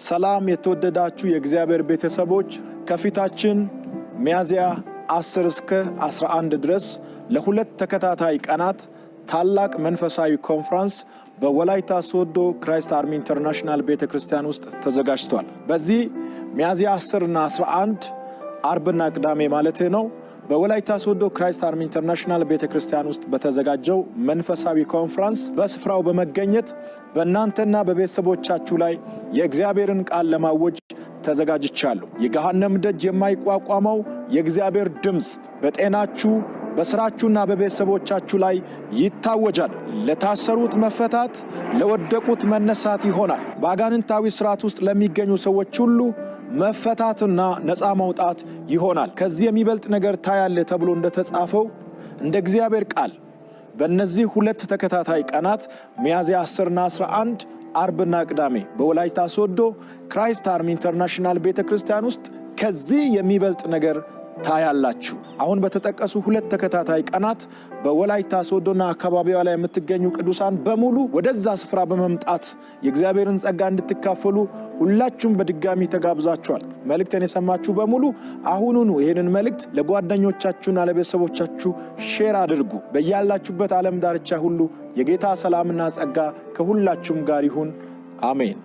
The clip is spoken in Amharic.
ሰላም የተወደዳችሁ የእግዚአብሔር ቤተሰቦች፣ ከፊታችን ሚያዝያ 10 እስከ 11 ድረስ ለሁለት ተከታታይ ቀናት ታላቅ መንፈሳዊ ኮንፈረንስ በወላይታ ሶዶ Christ Army International ቤተ ክርስቲያን ውስጥ ተዘጋጅቷል። በዚህ ሚያዝያ 10 እና 11፣ አርብና ቅዳሜ ማለት ነው፣ በወላይታ ሶዶ Christ Army International ቤተ ክርስቲያን ውስጥ በተዘጋጀው መንፈሳዊ ኮንፈረንስ በስፍራው በመገኘት በእናንተና በቤተሰቦቻችሁ ላይ የእግዚአብሔርን ቃል ለማወጅ ተዘጋጅቻለሁ። የገሃነም ደጅ የማይቋቋመው የእግዚአብሔር ድምፅ በጤናችሁ፣ በስራችሁና በቤተሰቦቻችሁ ላይ ይታወጃል። ለታሰሩት መፈታት፣ ለወደቁት መነሳት ይሆናል። በአጋንንታዊ ስርዓት ውስጥ ለሚገኙ ሰዎች ሁሉ መፈታትና ነፃ መውጣት ይሆናል። ከዚህ የሚበልጥ ነገር ታያለህ ተብሎ እንደተጻፈው እንደ እግዚአብሔር ቃል በእነዚህ ሁለት ተከታታይ ቀናት ሚያዝያ 10 እና 11፣ አርብና ቅዳሜ በወላይታ ሶዶ Christ Army International ቤተ ክርስቲያን ውስጥ ከዚህ የሚበልጥ ነገር ታያላችሁ። አሁን በተጠቀሱ ሁለት ተከታታይ ቀናት በወላይታ ሶዶና አካባቢዋ ላይ የምትገኙ ቅዱሳን በሙሉ ወደዛ ስፍራ በመምጣት የእግዚአብሔርን ጸጋ እንድትካፈሉ ሁላችሁም በድጋሚ ተጋብዛችኋል። መልእክቴን የሰማችሁ በሙሉ አሁኑኑ ይህንን መልእክት ለጓደኞቻችሁና ለቤተሰቦቻችሁ share አድርጉ። በያላችሁበት ዓለም ዳርቻ ሁሉ የጌታ ሰላምና ጸጋ ከሁላችሁም ጋር ይሁን። አሜን።